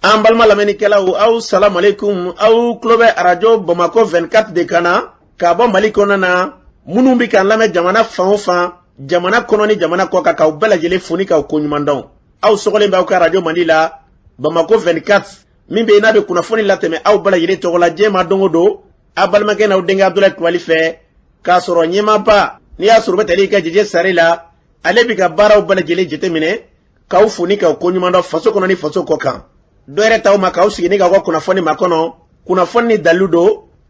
An balima lamɛnnikɛlaw, aw salamu aleykum. Aw tulo bɛ arajo Bamakɔ 24 de kan na ka bɔ Mali kɔnɔna na. Minnu bɛ k'an lamɛn jamana fan o fan, jamana kɔnɔ ni jamana kɔ kan, k'aw bɛɛ lajɛlen fo ni k'aw koɲuman dɔn. Aw sɔgɔlen bɛ aw ka arajo mandi la, Bamakɔ 24, min bɛ yen n'a bɛ kunnafoni latɛmɛ aw bɛɛ lajɛlen tɔgɔ la diɲɛ ma don o don, aw balimakɛ n'aw denkɛ Abudulayi Kulubali fɛ, k'a sɔrɔ ɲɛmaaba n'i y'a sɔrɔ u bɛ tali kɛ Jeje Sare la, ale bɛ ka baaraw bɛɛ lajɛlen jateminɛ, k'aw fo ni k'aw koɲuman dɔn faso kɔnɔ ni faso kɔ kan. Dɔ yɛrɛ t'aw ma k'aw sigi ni k'aw ka kunnafoni makɔnɔ, kunnafoni ni dalilu don,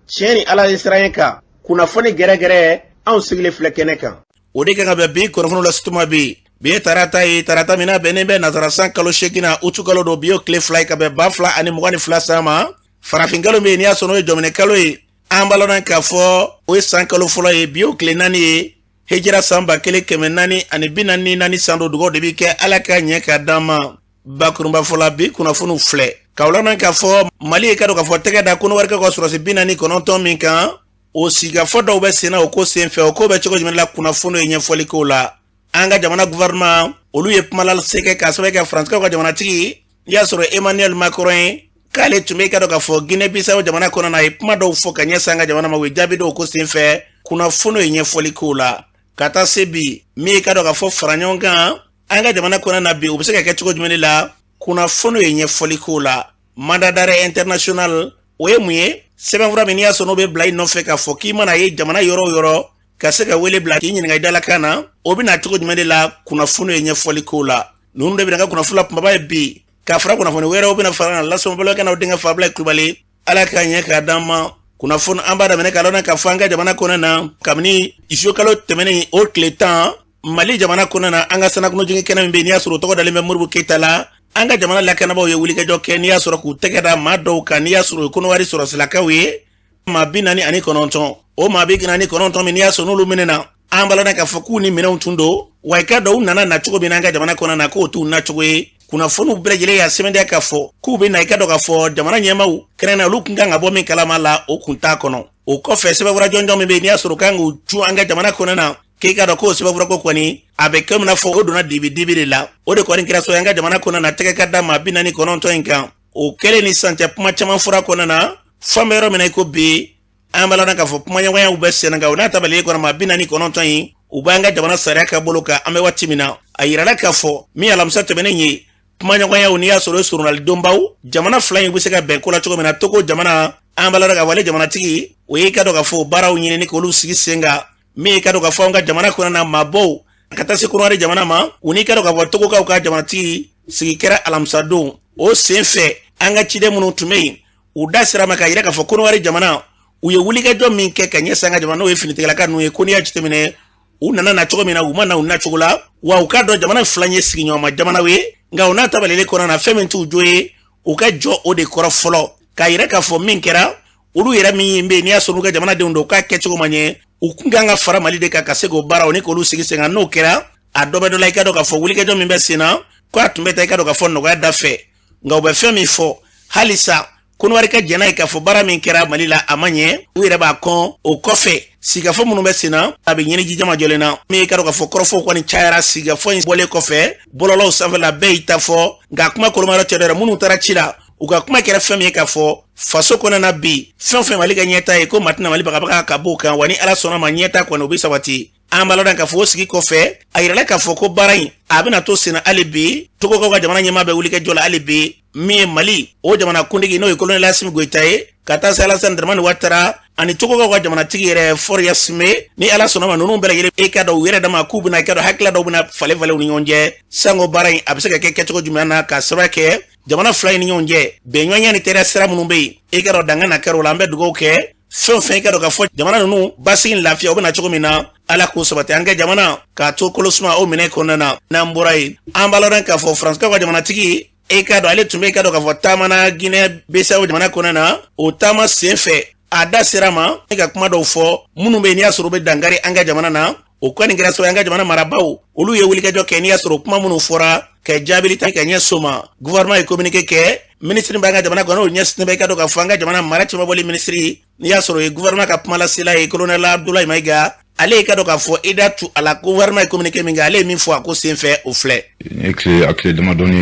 tiɲɛ ni Ala ye siran kan, kunnafoni gɛrɛgɛrɛ, anw sigilen filɛ kɛnɛ kan. O de kan ka bɛn bi kunnafoniw la tuma bi. Bi ye tarata ye, tarata min n'a bɛnnen bɛ nasara san kalo 8 na, utu kalo don. Bi y'o tile 2 ye ka bɛn 2022 san ma. Farafin kalo min n'i y'a sɔrɔ n'o ye jɔminɛ kalo ye, an b'a lɔn k'a fɔ o ye san kalo fɔlɔ ye. Bi y'o tile 4 ye, hijira san 1444 san don. Dugaw de bi kɛ Ala ka ɲɛ ka d'an ma. Bakurunba fɔla, bi kunnafoniw filɛ k'aw ladɔn k'a fɔ Mali ye ka dɔn k'a fɔ tɛgɛ da Kɔnɔwarikaw ka sɔrɔsi 49 min kan, o sigikafɔ dɔw bɛ senna o ko senfɛ. O ko bɛ cogo jumɛn la? Kunnafoniw ye ɲɛfɔli k'o la. An ka jamana gouvernement, olu ye kuma lase kɛ k'a sababu kɛ Faransikaw ka jamanatigi n'i y'a sɔrɔ Emmanuel Macron ye, k'ale tun bɛ ka dɔn k'a fɔ Guinée Bissau jamana kɔnɔ na, a ye kuma dɔw fɔ ka ɲɛsin an ka jamana ma, u ye jaabi dɔw ko senfɛ. Kunnafoniw ye ɲɛfɔli k'o la. Ka taa se bi min ye ka dɔn k'a fɔ fara ɲɔgɔn kan an ka jamana kɔnɔ na bi, o bɛ se ka kɛ cogo jumɛn de la? Kunnafoniw ye ɲɛfɔli k'o la. Mandat d'arrêt international, o ye mun ye? Sɛbɛnfura min n'i y'a sɔrɔ n'o bɛ bila i nɔfɛ k'a fɔ k'i mana ye jamana yɔrɔ o yɔrɔ, ka se ka wele bila k'i ɲininka i dalakan na, o bɛ na cogo jumɛn de la? Kunnafoniw ye ɲɛfɔli k'o la. Ninnu de bɛna ka kunnafoni la kunbaba ye bi, k'a fara kunnafoni wɛrɛw bɛna fara na lasɔn balakɛ n'aw denkɛ Fabila Kulubali. Ala k'a ɲɛ k'a d'an ma. Kunnafoni an b'a daminɛ k'a lɔn k'a fɔ an ka jamana kɔnɔ na, kabini zuwe kalo tɛmɛnen o tile 10, Mali jamana kɔnɔ na, an ka sanakunojigin kɛnɛ min bɛ yen n'i y'a sɔrɔ o tɔgɔ dalen bɛ Modibo Keyita la, an ka jamana lakanabaaw ye wulikajɔ kɛ n'i y'a sɔrɔ k'u tɛgɛ da maa dɔw kan, n'i y'a sɔrɔ o ye Kɔnɔwari sɔrɔsilakaw ye, maa 49. O maa 49 min n'i y'a sɔrɔ n'olu minɛna, an b'a lɔn k'a fɔ k'u ni minɛnw tun don wa. I ka dɔn u nana na cogo min na an ka jamana kɔnɔ na, k'o t'u nacogo ye. Kunnafoniw bɛɛ lajɛlen y'a sɛbɛntiya k'a fɔ k'u bɛ na. I ka dɔn k'a fɔ jamana ɲɛmaaw kɛrɛnkɛrɛnnenya, olu kun kan ka bɔ min kalama la, o kun t'a kɔnɔ. O kɔfɛ, sɛbɛnfura jɔnjɔn min bɛ yen n'i y'a sɔrɔ kan k'u cun an ka jamana kɔnɔ na, k'i ka dɔn k'o sɛbɛnfura ko kɔni a bɛ kɛ min n'a fɔ o donna dibi dibi de la. O de kɔni kɛra so an ka jamana kɔnɔ na, tɛgɛ ka da maa 49 in kan. O kɛlen ni sisan cɛ, kuma caman fɔra kɔnɔ na. Fɛn bɛ yɔrɔ min na i ko bi, an b'a lɔn k'a fɔ kumaɲɔgɔnyaw bɛ sen kan. O n'a ta bɛɛ kɔnɔ, maa 49 in, u b'an ka jamana sariya ka bolo kan an bɛ waati min na. A yirala k'a fɔ min alamisa tɛmɛnen ye, kumaɲɔgɔnyaw n'i y'a sɔrɔ o surunali donbaw, jamana fila in bɛ se ka bɛn ko la cogo min na. Togo jamana, an b'a lɔn k'a fɔ ale jamanatigi, o ye ka dɔn k'a fɔ baaraw ɲini k'olu sigi sen kan. Min ye ka dɔn k'a fɔ an ka jamana kɔnɔ na maabɔw ka taa se Kɔnɔwari jamana ma, u n'i ka dɔn k'a fɔ Togokaw ka jamanatigi sigi kɛra alamisa don. O sen fɛ, an ka ciden minnu tun bɛ yen, u da sera ma k'a yira k'a fɔ Kɔnɔwari jamana, u ye wulikajɔ min kɛ ka ɲɛsin an ka jamana, n'o ye finitigilaka ninnu ye, ko n'i y'a jateminɛ u nana na cogo min na, u ma na u nacogo la wa. U k'a dɔn jamana fila ye sigiɲɔgɔnma jamanaw ye, nka u n'a tabalelen kɔnɔna na, fɛn min t'u jo ye, u ka jɔ o de kɔrɔ fɔlɔ, k'a yira k'a fɔ min kɛra, olu yɛrɛ min bɛ yen n'i y'a sɔrɔ olu ka jamanadenw don, u k'a kɛcogo ma ɲɛ. U kun kan ka fara Mali de kan ka se k'o baaraw ni k'olu sigi sen kan. N'o kɛra, a dɔ bɛ dɔ la. I ka dɔn k'a fɔ wulikajɔ min bɛ sen na, k'a tun bɛ taa i ka dɔn k'a fɔ nɔgɔya da fɛ, nka u bɛ fɛn min fɔ halisa, Kɔnɔwari ka jɛn n'a ye k'a fɔ baara min kɛra Mali la, a ma ɲɛ, u yɛrɛ b'a kɔn. O kɔfɛ, sigikafɔ minnu bɛ sen na, a bɛ ɲini jijama jɔlen na. Min ye ka dɔn k'a fɔ kɔrɔfɔw kɔni cayara sigikafɔ in bɔlen kɔfɛ bɔlɔlɔw sanfɛla, bɛɛ y'i ta fɔ, nka kuma kolomayɔrɔ cɛ dɔ yɛrɛ minnu taara ci la, u ka kuma kɛra fɛn min ye k'a fɔ faso kɔnɔna na bi, fɛn o fɛn Mali ka ɲɛta ye, ko maa tɛna Mali bagabaga ka b'o kan wa. Ni Ala sɔnna ma, ɲɛta kɔni o bɛ sabati. An b'a lɔn k'a fɔ o sigi kɔfɛ, a yirala k'a fɔ ko baara in a bɛna to senna hali bi. Togokaw ka jamana ɲɛmaa bɛ wuli ka jɔ la hali bi. Min ye Mali o jamana kuntigi, n'o ye kolonɛli Asimi Goyita ye, ka taa se Alasani Dramani Watara ani Togokaw ka jamanatigi yɛrɛ Fɔri Ɲasinbe, ni Ala sɔnna ma, ninnu bɛɛ lajɛlen, e ka dɔn u yɛrɛ dama k'u bɛna, i ka dɔn hakilila dɔw bɛna falen falen u ni ɲɔgɔn cɛ, sango baara in a bɛ se ka kɛ kɛcogo jumɛn na, k'a sababu kɛ jamana fila in ni ɲɔgɔn cɛ bɛnɲɔgɔnya ni teriya sira minnu bɛ yen, i ka dɔn danga na kɛra o la. An bɛ dugawu kɛ fɛn o fɛn, i ka dɔn k'a fɔ jamana ninnu basigi ni lafiya o bɛ na cogo min na, Ala k'o sabati an ka jamana k'a to kolosuma o minɛ kɔnɔna na. N'an bɔra yen, an b'a lɔn k'a fɔ Faransikaw ka jamanatigi, e ka dɔn ale tun bɛ, i ka dɔn k'a fɔ taama na Guinée Bissau jamana kɔnɔna na. O taama sen fɛ, a da sera ma ne ka kuma dɔw fɔ minnu bɛ yen n'i y'a sɔrɔ u bɛ dankari an ka jamana na. O kɔni kɛra sababu ye an ka jamana marabaaw, olu ye wulikajɔ kɛ n'i y'a sɔrɔ kuma minnu fɔra, ka jaabili ta ka ɲɛsin o ma. Gouvernement ye communiqué kɛ. Minisiri b'an ka jamana kɔnɔ, o ɲɛsinnen bɛ i ka dɔn k'a fɔ an ka jamana mara cɛmabɔli minisiri, n'i y'a sɔrɔ o ye gouvernement ka kumalasela ye, colonel Abdoulaye Maïga. Ale y'i ka dɔn k'a fɔ i da tu a la, gouvernement ye communiqué min kɛ, ale ye min fɔ a ko senfɛ, o filɛ. Nin ye tile a tile damadɔni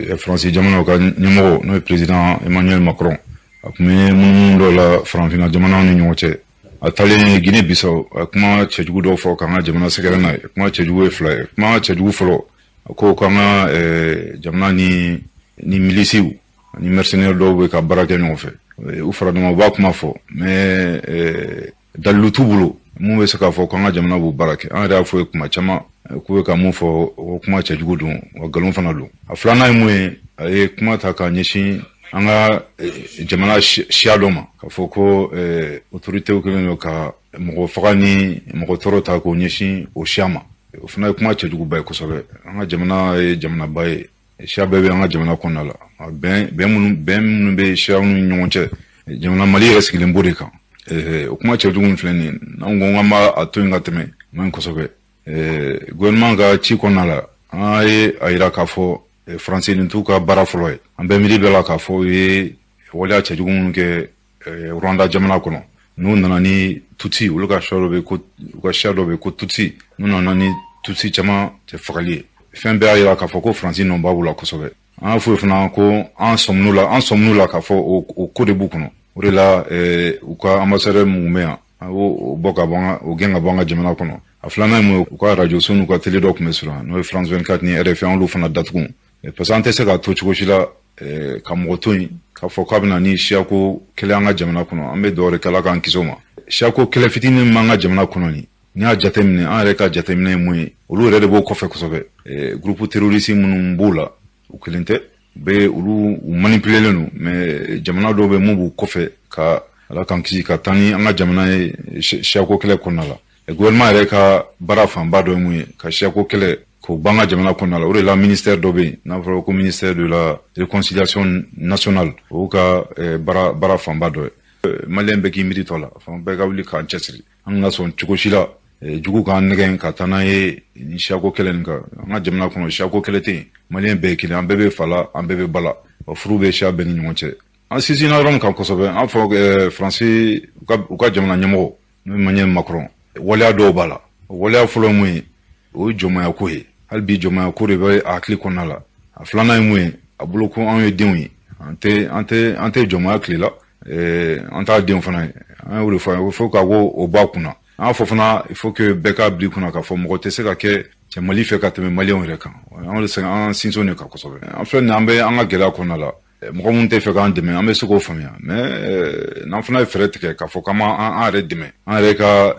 ye, Faransi jamanaw ka ɲɛmɔgɔ, n'o ye président Emmanuel Macron, a tun bɛ munumunu dɔw la farafinna jamanaw ni ɲɔgɔn cɛ. A taalen Guinée Bissau, a kuma cɛjugu dɔw fɔ k'an ka jamana sɛgɛrɛ n'a ye. Kuma cɛjugu ye fila ye. Kuma cɛjugu fɔlɔ, a ko k'an ka jamana ni milisiw ani mercenaires dɔw bɛ ka baara kɛ ɲɔgɔn fɛ. U fara ɲɔgɔn, u b'a kuma fɔ, mais dalilu t'u bolo mun bɛ se k'a fɔ k'an ka jamana b'u baara kɛ. An yɛrɛ y'a fɔ ye kuma caman k'u bɛ ka mun fɔ, o kuma cɛjugu don wa, nkalon fana don. A filanan ye mun ye? A ye kuma ta k'a ɲɛsin an ka jamana siya dɔ ma, k'a fɔ ko autorités kɛlen don ka mɔgɔ faga ni mɔgɔ tɔɔrɔ ta k'o ɲɛsin o siya ma. O fana ye kuma cɛjuguba ye kosɛbɛ. An ka jamana ye jamanaba ye, siya bɛɛ bɛ an ka jamana kɔnɔna la. Bɛn minnu bɛ siyaw ni ɲɔgɔn cɛ, jamana Mali yɛrɛ sigilen b'o de kan. O kuma cɛjugu min filɛ nin ye, n'anw ko k'an b'a a to yen ka tɛmɛ, man ɲi kosɛbɛ. Gouvernement ka ci kɔnɔna la, an ye a yira k'a fɔ Faransi nin t'u ka baara fɔlɔ ye. An bɛɛ miiri bɛ la k'a fɔ u ye waleya cɛjugu minnu kɛ Rwanda jamana kɔnɔ, n'u nana ni Tutsi, olu ka siya dɔ bɛ ko, u ka siya dɔ bɛ ko Tutsi, n'u nana ni Tutsi caman cɛ fagali ye, fɛn bɛɛ y'a yira k'a fɔ ko Faransi nɔba b'u la kosɛbɛ. An y'a fɔ fana ko an sɔmin'u la k'a fɔ o ko de b'u kɔnɔ. O de la, u ka ambassadeur mun bɛ yan, a y'o bɔ ka bɔ an o gɛn ka bɔ an ka jamana kɔnɔ. A filanan ye mun ye? U ka radio so n'u ka télé dɔ tun bɛ sɔrɔ yan, n'o ye France 24 ni RFI, an y'olu fana datugu, parce que an tɛ se k'a to cogo si la ka mɔgɔ to yen k'a fɔ k'a bɛ na ni siyako kɛlɛ an ka jamana kɔnɔ. An bɛ dugawu de kɛ, Ala k'an kisi o ma. Siyako kɛlɛ fitinin min b'an ka jamana kɔnɔ nin, n'i y'a jateminɛ, an yɛrɛ ka jateminɛ ye mun ye? Olu yɛrɛ de b'o kɔfɛ kosɛbɛ. Groupe terroriste minnu b'o la, u kelen tɛ, u bɛ olu u manipulélen don, mais jamana dɔw bɛ mun b'u kɔfɛ ka, Ala k'an kisi, ka taa ni an ka jamana ye siyako kɛlɛ kɔnɔna la. Gouvernement yɛrɛ ka baara fanba dɔ ye mun ye? Ka siyako kɛlɛ k'o ban ka jamana kɔnɔna la. O de la, ministère dɔ bɛ yen n'a fɔra ko ministère de la Réconciliation nationale, o ka baara fanba dɔ ye. Maliyɛn bɛɛ k'i miiri tɔ la, fan bɛɛ ka wuli k'an cɛsiri. An kana sɔn cogo si la jugu k'an nɛgɛn ka taa n'an ye ni siyako kɛlɛ nin kan an ka jamana kɔnɔ. Siyako kɛlɛ tɛ yen, maliyɛn bɛɛ ye kelen, an bɛɛ bɛ fa la, an bɛɛ bɛ ba la, wa furu bɛ siya bɛɛ ni ɲɔgɔn cɛ. An sinsinna yɔrɔ min kan kosɛbɛ, an fɔ Faransi, u ka jamana ɲɛmɔgɔ, n'o ye Emmanuel Macron, waleya dɔw b'a la. Waleya fɔlɔ ye mun ye? O ye jɔnmaya ko ye. Hali bi jɔnmaya ko de bɛ a hakili kɔnɔna la. A filanan ye mun ye? A bolo ko anw ye denw ye, an tɛ jɔnmaya tile la, an t'a denw fana ye. An y'o de fɔ, il faut ka ko o bɔ a kunna. An y'a fɔ fana, il faut que bɛɛ k'a bila i kunna k'a fɔ mɔgɔ tɛ se ka kɛ cɛ Mali fɛ ka tɛmɛ maliyɛnw yɛrɛ kan. An de se an sinsin de kan kosɛbɛ. An filɛ nin, an bɛ an ka gɛlɛya kɔnɔna la, mɔgɔ minnu tɛ fɛ k'an dɛmɛ, an bɛ se k'o faamuya, mais n'an fana ye fɛɛrɛ tigɛ k'a fɔ k'an b'an yɛrɛ dɛmɛ an yɛrɛ ka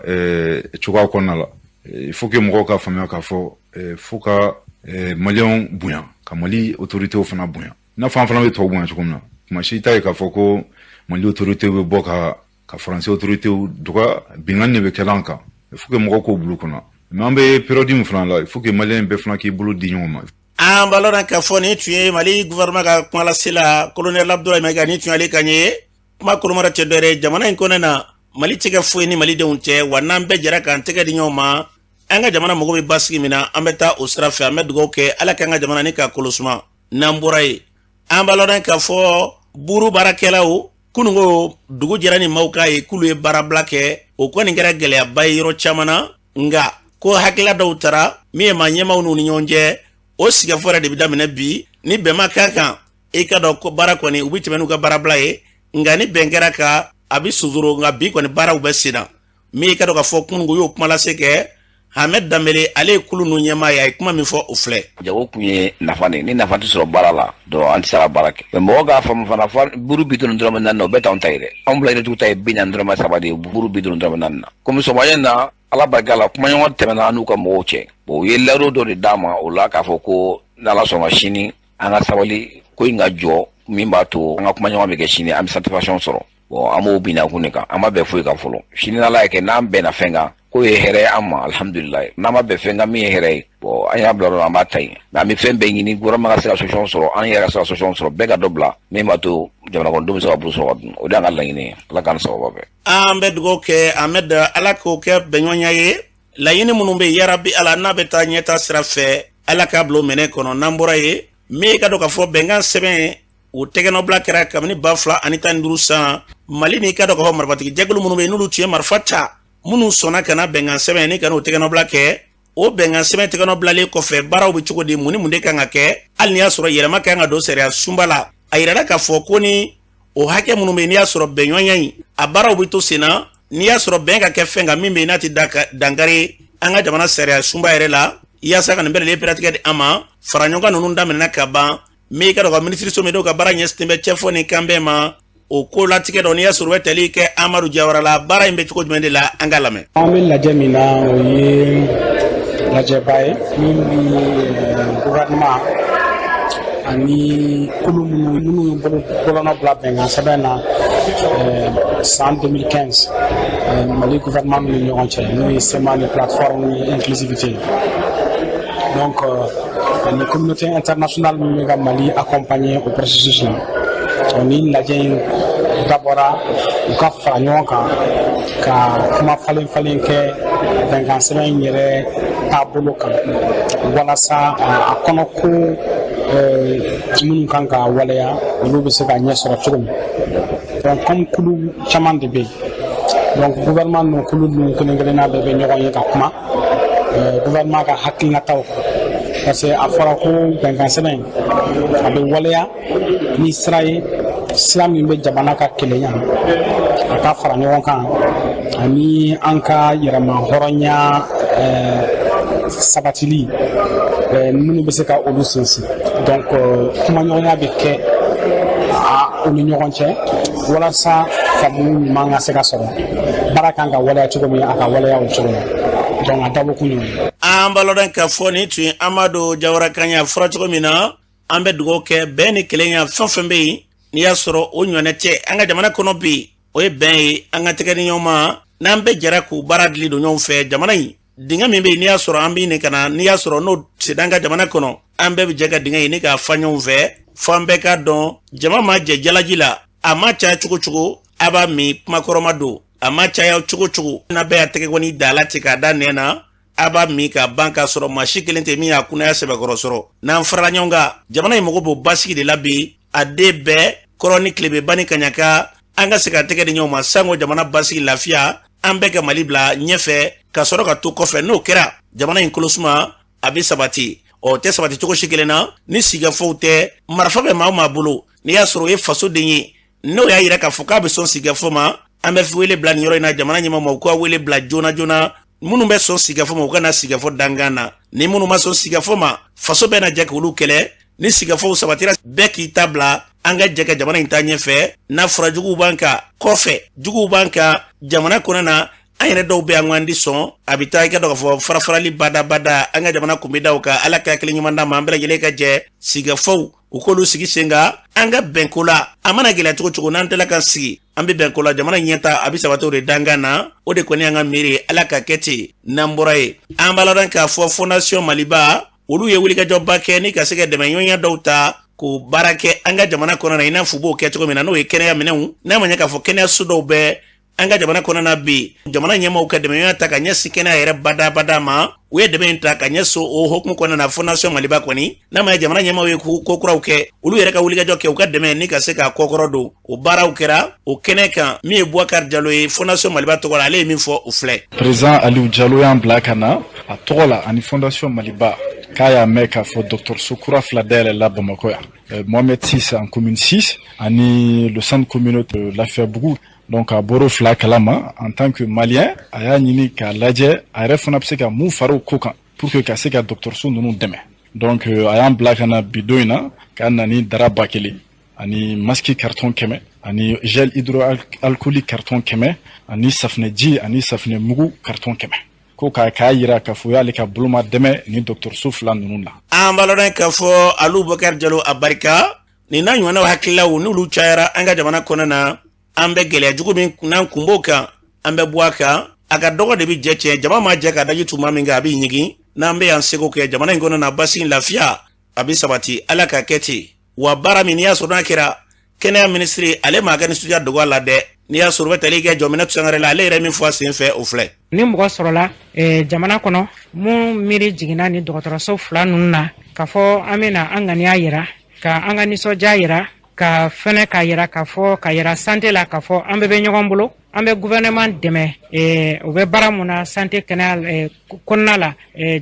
cogoya kɔnɔna la, il faut que mɔgɔw ka faamuya k'a fɔ fo ka maliyɛnw bonya, ka Mali autorités fana bonya, i n'a fɔ an fana bɛ tɔw bonya cogo min na. Tuma si t'a ye k'a fɔ ko Mali autorités bɛ bɔ ka Faransi autorités dɔgɔya. Binkanni de bɛ kɛla an kan. Il faut que mɔgɔw k'o bila u kunna. Mais an bɛ période min fana la, il faut que maliyɛn bɛɛ fana k'i bolo di ɲɔgɔn ma. An b'a lɔn k'a fɔ nin tun ye Mali gouvernement ka kumalasela, colonel Abdoulaye Maïga. Nin tun y'ale kan ye. Kuma kolomara tɛ dɔwɛrɛ, jamana in kɔnɔ na, Mali tɛ kɛ foyi ni malidenw tɛ wa. N'an bɛɛ jɛra k'an tɛgɛ di ɲɔgɔn ma, an ka jamana mago bɛ basigi min na, an bɛ taa o sira fɛ. An bɛ dugawu kɛ, Ala k'an ka jamana ni k'a kolosuma. N'an bɔra yen, an b'a lɔn k'a fɔ buru baarakɛlaw, kununko dugu jɛra ni maaw k'a ye k'olu ye baarabila kɛ. O kɔni kɛra gɛlɛyaba ye yɔrɔ caman na, nka ko hakilila dɔw taara min ye maa ɲɛmaw n'u ni ɲɔgɔn cɛ. O sigikafɔ yɛrɛ de bɛ daminɛ bi. Ni bɛn ma k'a kan, i ka dɔn ko baara kɔni, u bɛ tɛmɛ n'u ka baarabila ye, nka ni bɛn kɛra ka a bɛ sonsoro. Nka bi kɔni baaraw bɛ sen na. Min i ka dɔn k'a fɔ kununko y'o kuma lase kɛ, Hamɛd Danbele, ale ye kulu ninnu ɲɛmaa ye, a ye kuma min fɔ, o filɛ. Jago kun ye nafa de, ni nafa tɛ sɔrɔ baara la donc an tɛ se ka baara kɛ. Mais mɔgɔ k'a faamu fana, fo buru 50.4 na, o bɛɛ t'anw ta ye dɛ. Anw bila yiritigiw ta ye 40.3 de ye, buru 50.4 na. Komi sɔgɔmada in na, Ala barika la, kumaɲɔgɔn tɛmɛna an n'u ka mɔgɔw cɛ. Bon, u ye layidu dɔ de d'an ma o la k'a fɔ ko n'Ala sɔnna sini, an ka sabali, ko in ka jɔ, min b'a to an ka kumaɲɔgɔn bɛ kɛ sini, an bɛ satisfaction sɔrɔ. Bon, an b'o binna kun de kan, an ma bɛn foyi kan fɔlɔ. Sini n'Ala y'a kɛ n'an bɛnna fɛn kan, k'o ye hɛrɛ ye an ma, alihamudulilayi. N'an ma bɛn fɛn kan min ye hɛrɛ ye, bon, an y'a bila yɔrɔ la, an b'a ta yen. Mais an bɛ fɛn bɛɛ ɲini gouvernement ka se ka solution sɔrɔ, an yɛrɛ ka se ka solution sɔrɔ, bɛɛ ka dɔ bila min b'a to jamana kɔnɔdenw bɛ se ka buru sɔrɔ ka dun. O de y'an ka laɲini ye. Ala k'an sababa bɛɛ. An bɛ dugawu kɛ Ahmed, Ala k'o kɛ bɛnɲɔgɔnya ye. Laɲini minnu bɛ yen, yarabi Ala, n'a bɛ taa ɲɛta sira fɛ, Ala k'a bila o minɛ kɔnɔ. N'an bɔra yen, min ka dɔn k'a fɔ bɛnkan sɛbɛn o tɛgɛnɔbila kɛra kabini 2015 san, Mali ni ka dɔn k'a fɔ marifatigi jɛkulu minnu bɛ yen, n'olu tun ye marifa ta. Minnu sɔnna ka na bɛnkan sɛbɛn ni ka n'o tɛgɛnɔbila kɛ, o bɛnkan sɛbɛn tɛgɛnɔbilalen kɔfɛ, baaraw bɛ cogo di, mun ni mun de kan ka kɛ, hali n'i y'a sɔrɔ yɛlɛma kan ka don sariya sunba la? A yirala k'a fɔ ko ni o hakɛ minnu bɛ yen, n'i y'a sɔrɔ bɛnɲɔgɔnya in a baaraw bɛ to sen na, n'i y'a sɔrɔ bɛn ka kɛ fɛn kan min bɛ yen n'a tɛ dankari an ka jamana sariya sunba yɛrɛ la, yaasa ka nin bɛɛ lajɛlen pɛrɛtigɛ di an ma. Fara ɲɔgɔn kan ninnu daminɛna ka ban min i ka dɔn ka minisiriso min n'o ka baara ɲɛsinnen bɛ cɛfɔ ni kanbɛn ma, o ko latigɛ dɔ, n'i y'a sɔrɔ u bɛ tali kɛ Amadu Jawara la, baara in bɛ cogo jumɛn de la, an ka lamɛn. An bɛ lajɛ min na, o ye lajɛba ye min bɛ gouvernement ani kulu minnu ye bolonɔ bila bɛnkan sɛbɛn na san 2015 Mali gouvernement ni ɲɔgɔn cɛ, n'o ye CMA ni plateforme ni inclusivité. Donc ani communauté internationale min bɛ ka Mali accompagner au processus la, ni lajɛ in dabɔra u ka fara ɲɔgɔn kan ka kuma falen falen kɛ bɛnkan sɛbɛn in yɛrɛ taabolo kan, walasa a kɔnɔ ko minnu kan ka waleya, olu bɛ se ka ɲɛ sɔrɔ cogo min. Donc comme kulu caman de bɛ yen, donc gouvernement ninnu, kulu ninnu kelen kelenna bɛɛ bɛ ɲɔgɔn ye ka kuma gouvernement ka hakilinataw kan, parce que a fɔra ko bɛnkan sɛbɛn in a bɛ waleya ni sira ye, sira min bɛ jamana ka kelenya, a ka fara ɲɔgɔn kan, ani an ka yɛrɛma hɔrɔnya sabatili minnu bɛ se ka olu sinsin. Donc kumaɲɔgɔnya bɛ kɛ u ni ɲɔgɔn cɛ walasa faamu ɲuman ka se ka sɔrɔ, baara kan ka waleya cogo min, a ka waleya o cogo la. Donc a dabɔ kun y'o ye. An b'a lɔdɔn k'a fɔ nin tun ye Amadu Jawara kan ye. A fɔra cogo min na, an bɛ dugawu kɛ bɛn ni kelenya fɛn fɛn bɛ yen, n'i y'a sɔrɔ o ɲɔgɔnɛ tɛ an ka jamana kɔnɔ bi, o ye bɛn ye. An ka tɛgɛ ni ɲɔgɔn ma, n'an bɛɛ jɛra k'u baara dili don ɲɔgɔn fɛ, jamana in dingɛ min bɛ yen, n'i y'a sɔrɔ an bɛ nin ka na, n'i y'a sɔrɔ n'o senna an ka jamana kɔnɔ, an bɛɛ bɛ jɛ ka dingɛ ɲini k'a fa ɲɔgɔn fɛ, fo an bɛɛ k'a dɔn jama ma jɛ jalaji la. A ma caya cogo cogo, a b'a min kumakɔrɔma don. A ma caya cogo cogo, n'a bɛɛ y'a tɛgɛ kɔni da la ten k'a da nɛn na, a b'a min ka ban, k'a sɔrɔ maa si kelen tɛ min y'a kunnaya sɛbɛkɔrɔ sɔrɔ. N'an farala ɲɔgɔn kan, jamana in mago b'o basigi de la bi. A den bɛɛ kɔrɔ ni tilebe ba ni kaɲaka, an ka se ka tɛgɛ di ɲɔgɔn ma sanko jamana basigi, lafiya, an bɛɛ ka Mali bila ɲɛfɛ ka sɔrɔ ka to kɔfɛ. N'o kɛra, jamana in kolosuma a bɛ sabati. Ɔ tɛ sabati cogo si kelen na ni sigikafɔw tɛ. Marifa bɛ maa o maa bolo, n'i y'a sɔrɔ o ye fasoden ye, n'o y'a yira k'a fɔ k'a bɛ sɔn sigikafɔ ma, an bɛ wele bila nin yɔrɔ in na jamana ɲɛmaa ma, u ka wele bila joona joona. Minnu bɛ sɔn sigikafɔ ma, u ka na sigikafɔ dankan na. Ni minnu ma sɔn sigikafɔ ma, faso bɛɛ na jɛ k'olu kɛlɛ. Ni sigikafɔw sabatira, bɛɛ k'i ta bila, an ka jɛ ka jamana in ta ɲɛfɛ. N'a fɔra juguw b'an kan kɔfɛ, juguw b'an kan jamana kɔnɔ na, an yɛrɛ dɔw bɛ an di sɔn, a bɛ taa i ka dɔn k'a fɔ farafarali badabada an ka jamana kun bɛ da o kan. Ala ka hakili ɲuman d'an ma, an bɛɛ lajɛlen ka jɛ sigikafɔw, u k'olu sigi sen kan, an ka bɛnko la. A mana gɛlɛya cogo cogo, n'an tɛla ka sigi, an bɛ bɛnko la, jamana ɲɛta a bɛ sabati o de dankan na. O de kɔni y'an ka miiri, Ala ka kɛ ten. N'an bɔra yen, an b'a ladɔn k'a fɔ Fondation Maliba, olu ye wulikajɔba kɛ ni ka se ka dɛmɛɲɔgɔnya dɔw ta k'o baara kɛ an ka jamana kɔnɔ na, i n'a fɔ u b'o kɛ cogo min na, n'o ye kɛnɛya minɛnw. N'a ma ɲɛ k'a fɔ kɛnɛyaso dɔw bɛ an ka jamana kɔnɔ na bi, jamana ɲɛmaaw ka dɛmɛɲɔgɔnya ta ka ɲɛsin kɛnɛya yɛrɛ badabada ma, u ye dɛmɛ in ta ka ɲɛsin o hukumu kɔnɔna na. Fondation Maliba kɔni, n'a ma jamana ɲɛmaaw ye ko kuraw kɛ, olu yɛrɛ ka wulikajɔ kɛ, u ka dɛmɛ ni ka se k'a kɔkɔrɔ don, o baaraw kɛra o kɛnɛ kan. Min ye Boubacar Jalo ye Fondation Maliba tɔgɔ la, ale ye min fɔ, o filɛ. Président Aliou Jalo y'an bila ka na a tɔgɔ la ani Fondation Maliba, k'a y'a mɛn k'a fɔ dɔgɔtɔrɔso kura fila dayɛlɛla Bamakɔ yan, Mohamed 6 en commune 6 ani le centre communautaire de Lafiabougou. Donc a bɔr'o fila kalama, en tant que malien, a y'a ɲini k'a lajɛ a yɛrɛ fana bɛ se ka mun fara o ko kan pour que ka se ka dɔgɔtɔrɔso ninnu dɛmɛ. Donc a y'an bila ka na bi don in na k'a na ni dara 1000 ani masque carton 100 ani gel hydroalcoolique carton 100 ani safunɛji ani safunɛ mugu carton 100, ko k'a yira k'a fɔ y'ale ka boloma dɛmɛ ni dɔgɔtɔrɔso fila ninnu na. An b'a lɔn k'a fɔ Alu Bubakari Jalo a barika nin n'a ɲɔgɔnnaw hakililaw, n'olu cayara an ka jamana kɔnɔ na, an bɛ gɛlɛya jugu min n'an kun b'o kan, an bɛ bɔ a kan. A ka dɔgɔ de bɛ jɛ tiɲɛ. Jama ma jɛ ka daji tuma min kɛ, a bɛ ɲigin. N'an bɛ yan seko kɛ jamana in kɔnɔ na, basi lafiya a bɛ sabati, Ala ka kɛ ten. Wa baara min n'i y'a sɔrɔ n'a kɛra, kɛnɛya minisiri ale maa ka nisɔndiya dogo a la dɛ. N'i y'a sɔrɔ u bɛ tali kɛ jɔminɛ sangare la, ale yɛrɛ min fɔ a sen fɛ, o filɛ. Ni mɔgɔ sɔrɔla jamana kɔnɔ mun miiri jiginna ni dɔgɔtɔrɔso fila ninnu na, k'a fɔ an bɛna an ŋaniya yira, ka an ka nisɔndiya yira, ka fɛnɛ ka yira k'a fɔ ka yira santé la k'a fɔ an bɛɛ bɛ ɲɔgɔn bolo. An bɛ gouvernement dɛmɛ, u bɛ baara mun na santé, kɛnɛya kɔnɔna la,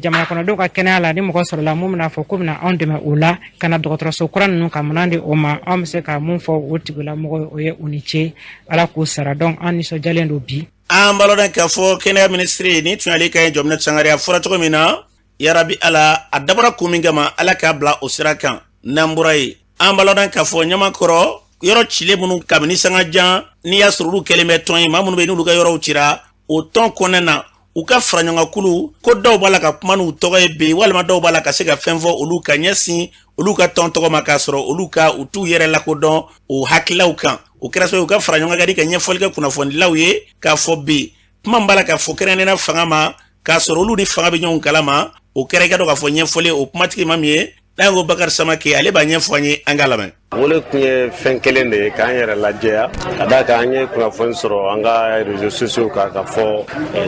jamana kɔnɔdenw ka kɛnɛya la. Ni mɔgɔ sɔrɔla mun bɛna fɔ k'u bɛna anw dɛmɛ o la ka na dɔgɔtɔrɔso kura ninnu ka minɛn di o ma, anw bɛ se ka mun fɔ o tigilamɔgɔ, o ye u ni ce, Ala k'u sara. Donc an nisɔndiyalen don bi. An b'a lɔn k'a fɔ kɛnɛya minisiri ni tun y'ale ka ɲi Jɔminɛ Sangare, a fɔra cogo min na, yarabi Ala, a dabɔra kun min kama, Ala k'a bila o sira kan. N'an bɔra yen, an b'a lɔn k'a fɔ Ɲamakɔrɔ yɔrɔ cilen minnu kabini sanga jan, n'i y'a sɔrɔ olu kɛlen bɛ tɔn ye, maa minnu bɛ yen n'olu ka yɔrɔw cira, o tɔn kɔnɔna na, u ka fara ɲɔgɔnkankulu ko dɔw b'a la ka kuma n'u tɔgɔ ye bi, walima dɔw b'a la ka se ka fɛn fɔ olu ka ɲɛsin olu ka tɔn tɔgɔ ma, k'a sɔrɔ olu ka u t'u yɛrɛ lakodɔn o hakililaw kan. O kɛra sababu u ka fara ɲɔgɔn kan ka ɲɛfɔli kɛ kunnafonidilaw ye k'a fɔ bi kuma min b'a la ka fɔ kɛrɛnkɛrɛnnenya fanga ma, k'a sɔrɔ olu ni fanga bɛ ɲɔgɔn kalama. O kɛra i ka dɔn k'a fɔ ɲɛfɔli o kumatigi ma min ye n'an ko Bakari Samake, ale b'a ɲɛfɔ an ye, an k'a lamɛn. Wele tun ye fɛn kelen de ye, k'an yɛrɛ lajɛya, ka d'a kan an ye kunnafoni sɔrɔ an ka réseaux sociaux kan ka fɔ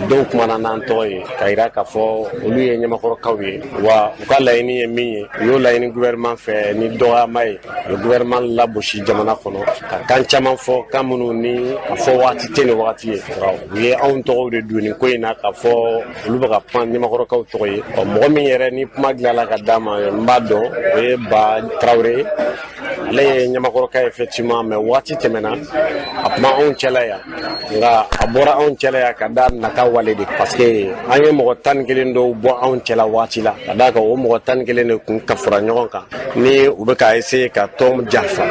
dɔw kumana n'an tɔgɔ ye, ka yira k'a fɔ olu ye Ɲamakɔrɔkaw ye, wa u ka laɲini ye min ye, u y'o laɲini gouvernement fɛ ni dɔgɔyama ye. U ye gouvernement lagosi jamana kɔnɔ ka kan caman fɔ, kan minnu ni a fɔ waati tɛ nin wagati ye. U ye anw tɔgɔw de don nin ko in na, k'a fɔ olu bɛ ka kuma Ɲamakɔrɔkaw tɔgɔ ye. Ɔ, mɔgɔ min yɛrɛ ni kuma dilanla ka d'a ma, n b'a dɔn, o ye Ba Tarawele ye. Ale ye Ɲamakɔrɔka ye effectivement, mais waati tɛmɛna a kuma anw cɛla yan, nka a bɔra anw cɛla yan ka da nata wale de, parce que an ye mɔgɔ 11 dɔw bɔ anw cɛla waati la, ka d'a kan o mɔgɔ 11 de kun ka fara ɲɔgɔn kan ni u bɛ ka essayer ka tɔn janfa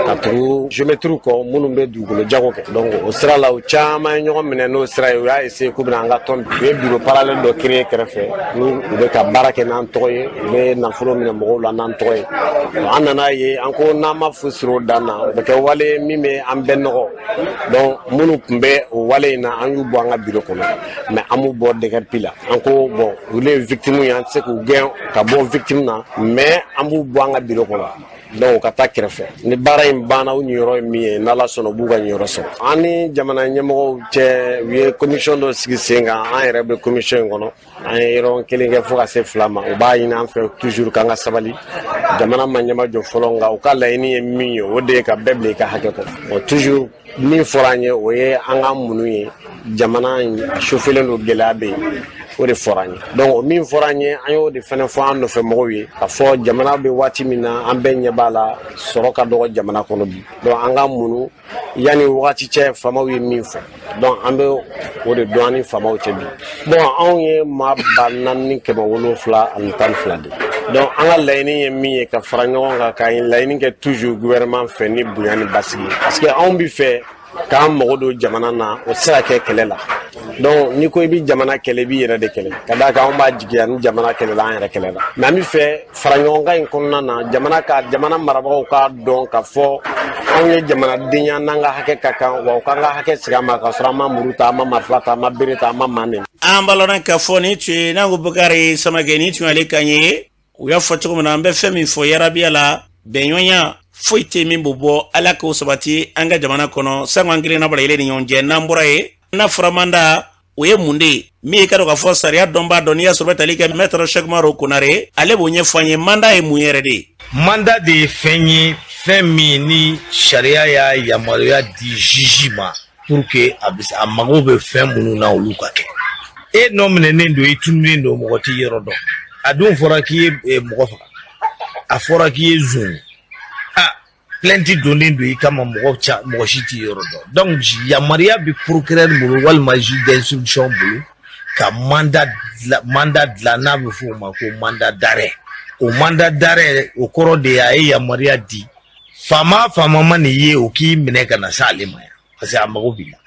ka tugu géomètre kɔ minnu bɛ dugukolo jago kɛ. Donc o sira la, u caman ye ɲɔgɔn minɛ n'o sira ye. U y'a essayer k'u bɛna an ka tɔn, u ye bureau parallèle dɔ créer kɛrɛfɛ ni u bɛ ka baara kɛ n'an tɔgɔ ye, u bɛ nafolo minɛ mɔgɔw la n'an tɔgɔ ye. An nana ye, an ko n'an ma fu siri o dan na, o bɛ kɛ wale min bɛ an bɛɛ nɔgɔ. Donc minnu tun bɛ o wale in na, an y'u bɔ an ka bureau kɔnɔ, mais an m'u bɔ déguerpi la. An ko bon, olu ye victime ye, an tɛ se k'u gɛn ka bɔ victime na, mais an b'u bɔ an ka bureau kɔnɔ, donc u ka taa kɛrɛfɛ. Ni baara in banna, u ɲiyɔrɔ ye min ye, n'Ala sɔnna, u b'u ka ɲiyɔrɔ sɔrɔ. An ni jamana ɲɛmɔgɔw cɛ, u ye commission dɔ sigi sen kan, an yɛrɛ bɛ commission in kɔnɔ. An ye yɔrɔ kelen kɛ fo ka se 2 ma. U b'a ɲini an fɛ toujours k'an ka sabali, jamana ma ɲɛmajɔ fɔlɔ, nka u ka laɲini ye min ye, o de ye ka bɛɛ bila i ka hakɛ kɔnɔ. Bon, toujours min fɔra an ye, o ye an ka munu ye. Jamana in a sofelen don, gɛlɛya bɛ yen, o de fɔra an ye. Donc o min fɔra an ye, an y'o de fɛnɛ fɔ an nɔfɛ mɔgɔw ye, ka fɔ jamana bɛ waati min na, an bɛɛ ɲɛ b'a la, sɔrɔ ka dɔgɔ jamana kɔnɔ bi. Donc an ka munu yanni wagati cɛ, faamaw ye min fɔ, donc an bɛ o de dɔn an ni faamaw cɛ bi. Bon, anw ye maa 4712 de. Donc an ka laɲini ye min ye, ka fara ɲɔgɔn kan ka laɲini kɛ toujours gouvernement fɛ ni bonya ni basigi, parce que anw bi fɛ k'an mago don jamana na, o tɛ se ka kɛ kɛlɛ la. Donc n'i ko i bɛ jamana kɛlɛ, i b'i yɛrɛ de kɛlɛ, ka d'a kan anw b'a jigiya ni jamana kɛlɛla, an yɛrɛ kɛlɛ la. Mais an bɛ fɛ fara ɲɔgɔn kan in kɔnɔna na, jamana marabagaw k'a dɔn k'a fɔ anw ye jamanadenya, n'an ka hakɛ ka kan, wa u k'an ka hakɛ sigi an ma, k'a sɔrɔ an ma muru ta, an ma marifa ta, an ma bere ta, an ma maa nɛni. An b'a lɔn k'a fɔ nin tun ye n'an ko Bukari Samakɛ, nin tun y'ale kan ye. U y'a fɔ cogo min na, an bɛ fɛn min fɔ, yarabiya la, bɛnɲɔgɔnya foyi tɛ min b'o bɔ, Ala k'o sabati an ka jamana kɔnɔ, sango an kelenna bɔra yɛlɛ ni ɲɔgɔn cɛ. N'an bɔra yen, n'a fɔra mandat, o ye mun de ye? Min ye ka dɔn k'a fɔ sariya dɔnbaa dɔn, n'i y'a sɔrɔ bɛ tali kɛ maître Sɛkumaru Konare, ale b'o ɲɛfɔ an ye, mandat ye mun yɛrɛ de ye? Mandat de ye fɛn ye, fɛn min ni sariya y'a yamaruya di juge ma pour que a bɛ a mago bɛ fɛn minnu na, olu ka kɛ. E nɔ minɛnen don, i tununnen don, mɔgɔ t'i yɔrɔ dɔn. A dun fɔra k'i ye mɔgɔ faga, a fɔra k'i ye zon ye, a plainte donnen don i kama, mɔgɔ ca, mɔgɔ si t'i yɔrɔ dɔn. Donc yamaruya bɛ procureur bolo walima juge d'instruction bolo ka mandat dilan, n'a bɛ f'o ma ko mandat d'arrêt. O mandat d'arrêt, o kɔrɔ de ye a ye yamaruya di faama, faama ma nin ye, o k'i minɛ ka na s'ale ma yan, parce que a mago b'i la.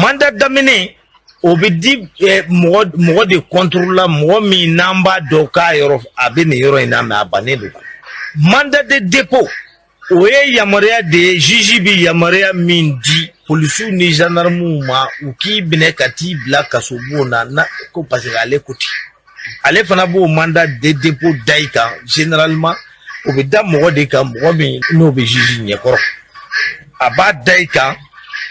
Mandat daminɛ, o bɛ di mɔgɔ mɔgɔ de contre la, mɔgɔ min n'an b'a dɔn k'a yɔrɔ a bɛ nin yɔrɔ in na, mais a bannen don. Mandat de dépôt, o ye yamaruya de ye, juge bɛ yamaruya min di polisiw ni gendarmew ma, u k'i minɛ ka t'i bila kasobon na, na ko parce que ale ko ten. Ale fana b'o mandat de dépôt da i kan. Généralement o bɛ da mɔgɔ de kan, mɔgɔ min n'o bɛ juge ɲɛkɔrɔ. A b'a da i kan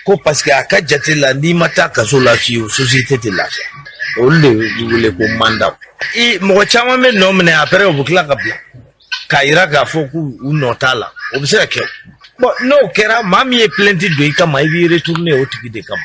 ko parce que a ka jate la, n'i ma taa kaso la fiyewu, société tɛ lafiya. Olu de bɛ wele ko mandat. I mɔgɔ caman bɛ nɔ minɛ, après u bɛ tila ka bila k'a yira k'a fɔ k'u u nɔ t'a la. O bɛ se ka kɛ. Bon, n'o kɛra, maa min ye plainte don i kama, i b'i retourner o tigi de kama.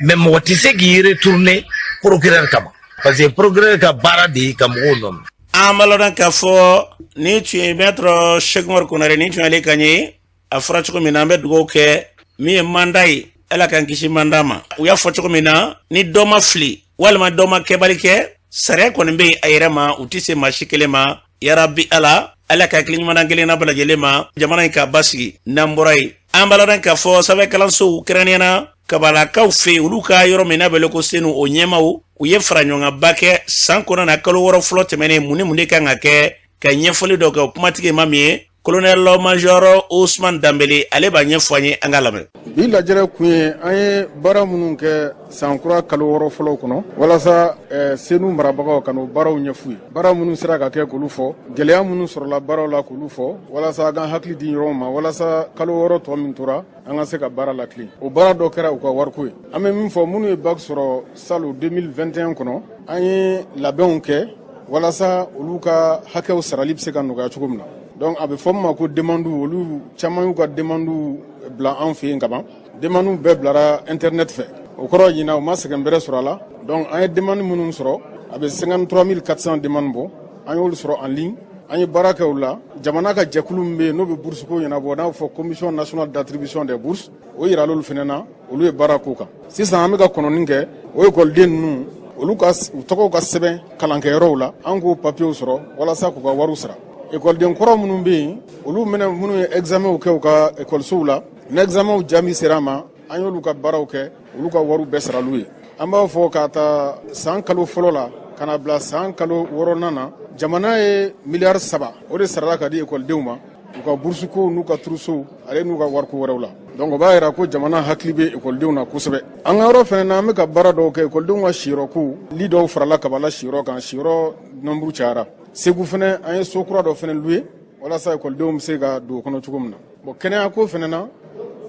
Mais mɔgɔ tɛ se k'i retourner procureur kama, parce que procureur ka baara de ye ka mɔgɔw nɔ minɛ. An b'a lɔn k'a fɔ ni tun ye Maître Cheick Oumar Konare, ni tun y'ale kan ye. A fɔra cogo min na, an bɛ dugawu kɛ min ye mandat ye, Ala k'an kisi mandat ma. U y'a fɔ cogo min na, ni dɔ ma fili walima dɔ ma kɛbali kɛ, sariya kɔni bɛ yen a yɛrɛ ma, u tɛ se maa si kelen ma. Yarabi Ala, Ala ka hakili ɲuman kelen na bɛɛ lajɛlen ma, jamana in k'a basigi. N'an bɔra yen, an b'a lɔn k'a fɔ sanfɛ kalansow, kɛrɛnkɛrɛnnenya na Kabalakaw fɛ yen, olu ka yɔrɔ min n'a bɛ ko Senu, o ɲɛmaw, u ye fara ɲɔgɔnkanba kɛ san kɔnɔ na kalo 6 fɔlɔ tɛmɛnen, mun ni mun de kan ka kɛ, ka ɲɛfɔli dɔ kɛ. O kumatigi ma min ye Colonel Major Ousmane Danbele, ale b'a ɲɛfɔ an ye, an ka lamɛn. Bi lajɛrɛ kun ye an ye baara minnu kɛ sankura kalo 6 fɔlɔw kɔnɔ, walasa Senu marabagaw ka n'o baaraw ɲɛf'u ye, baara minnu sera ka kɛ k'olu fɔ, gɛlɛya minnu sɔrɔla baaraw la k'olu fɔ, walasa an ka hakili di ɲɔgɔn ma, walasa kalo 6 tɔ min tora, an ka se ka baara latilen. O baara dɔ kɛra u ka wariko ye. An bɛ min fɔ, minnu ye bac sɔrɔ salon 2021 kɔnɔ, an ye labɛnw kɛ walasa olu ka hakɛw sarali bɛ se ka nɔgɔya cogo min na. Donc a bɛ fɔ min ma ko demande, olu caman y'u ka demande bila an fɛ yen kaban. Demande bɛɛ bilara internet fɛ, o kɔrɔ ɲinan u ma sɛgɛn bɛrɛ sɔrɔ a la. Donc an ye demande minnu sɔrɔ, a bɛ 53 400 demande bɔ, an y'olu sɔrɔ en ligne, an ye baara kɛ o la. Jamana ka jɛkulu min bɛ yen n'o bɛ bourse ko ɲɛnabɔ, n'a bɛ fɔ Commission nationale d'attribution des bourses, o yirala olu fana na, olu ye baara k'o kan. Sisan an bɛ ka kɔnɔni kɛ o ekɔliden ninnu, olu ka u tɔgɔw ka sɛbɛn kalankɛyɔrɔw la, an k'o papiyew sɔrɔ walasa k'u ka wariw sara. Ekɔliden kɔrɔ minnu bɛ yen, olu minɛ minnu ye examenw kɛ u ka ekɔlisow la, ni examenw jaabi sera a ma, an y'olu ka baaraw kɛ, olu ka wariw bɛɛ saral'u ye. An b'a fɔ k'a ta san kalo fɔlɔ la ka na bila san kalo wɔɔrɔnan na, jamana ye miliyari 3 o de sarala ka di ekɔlidenw ma, u ka burusukow n'u ka trousseauw ale n'u ka wariko wɛrɛw la. Donc o b'a yira ko jamana hakili bɛ ekɔlidenw na kosɛbɛ. An ka yɔrɔ fana na, an bɛ ka baara dɔw kɛ, ekɔlidenw ka siyɔrɔkow, lit dɔw farala Kabala siyɔrɔ kan, siyɔrɔ nombre cayara. Segu fana, an ye so kura dɔ fana loué walasa ekɔlidenw bɛ se ka don o kɔnɔ cogo min na. Bon, kɛnɛyako fana na,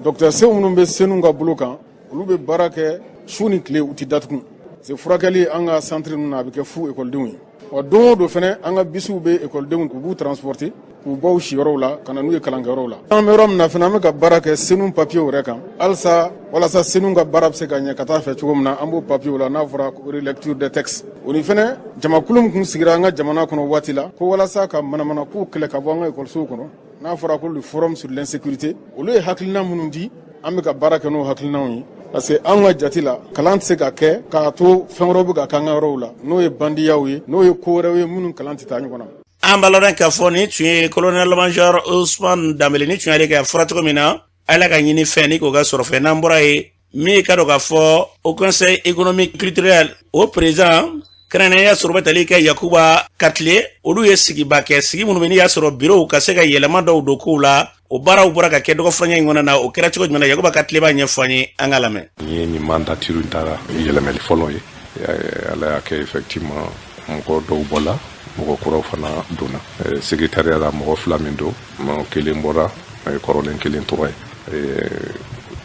dɔgɔtɔrɔsow minnu bɛ Senu ka bolo kan, olu bɛ baara kɛ su ni tile, u tɛ datugu. C'est furakɛli an ka centre ninnu na, a bɛ kɛ fu ekɔlidenw ye. Wa don o don fana, an ka bisiw bɛ ekɔlidenw, u b'u transporter k'u bɔ u siyɔrɔw la ka na n'u ye kalankɛyɔrɔw la. An bɛ yɔrɔ min na fana, an bɛ ka baara kɛ Senu papiyew yɛrɛ kan halisa, walasa Senu ka baara bɛ se ka ɲɛ ka taa fɛ cogo min na. An b'o papiyew la, n'a fɔra relecture des textes. O ni fana, jamakulu min tun sigira an ka jamana kɔnɔ waati la ko walasa ka manamanakow kɛlɛ ka bɔ an ka ekɔlisow kɔnɔ, n'a fɔra ko le Forum sur l'insécurité, olu ye hakilina minnu di, an bɛ ka baara kɛ n'o hakilinaw ye, parce que an ka jate la, kalan tɛ se ka kɛ k'a to fɛn wɛrɛw bɛ ka k'an ka yɔrɔw la, n'o ye bandiyaw ye, n'o ye ko wɛrɛw ye minnu kalan tɛ taa ɲɔgɔn na. An b'a lɔn k'a fɔ nin tun ye Colonel Major Ousmane Danbele, ni tun y'ale kɛ. A fɔra cogo min na, Ala ka ɲini fɛn ni k'o ka sɔrɔ fɛn. N'an bɔra yen, min ka dɔn k'a fɔ Haut Conseil économique culturel, o président, kɛrɛnkɛrɛnnenya sɔrɔ bɛ tali kɛ Yakuba Katile, olu ye sigiba kɛ, sigi minnu bɛ n'i y'a sɔrɔ bureau ka se ka yɛlɛma dɔw don kow la. O baaraw bɔra ka kɛ dɔgɔfurancɛ in kɔnɔ na. O kɛra cogo jumɛn na? Yakuba Katile b'a ɲɛfɔ an ye, an ka lamɛn. Nin ye nin mandature in taara yɛlɛmali fɔlɔ ye. Ala y'a kɛ, effectivement, mɔgɔ dɔw bɔla, mɔgɔ kuraw fana donna secrétariat la. Mɔgɔ fila min don, kelen bɔra, kɔrɔlen kelen tora ye.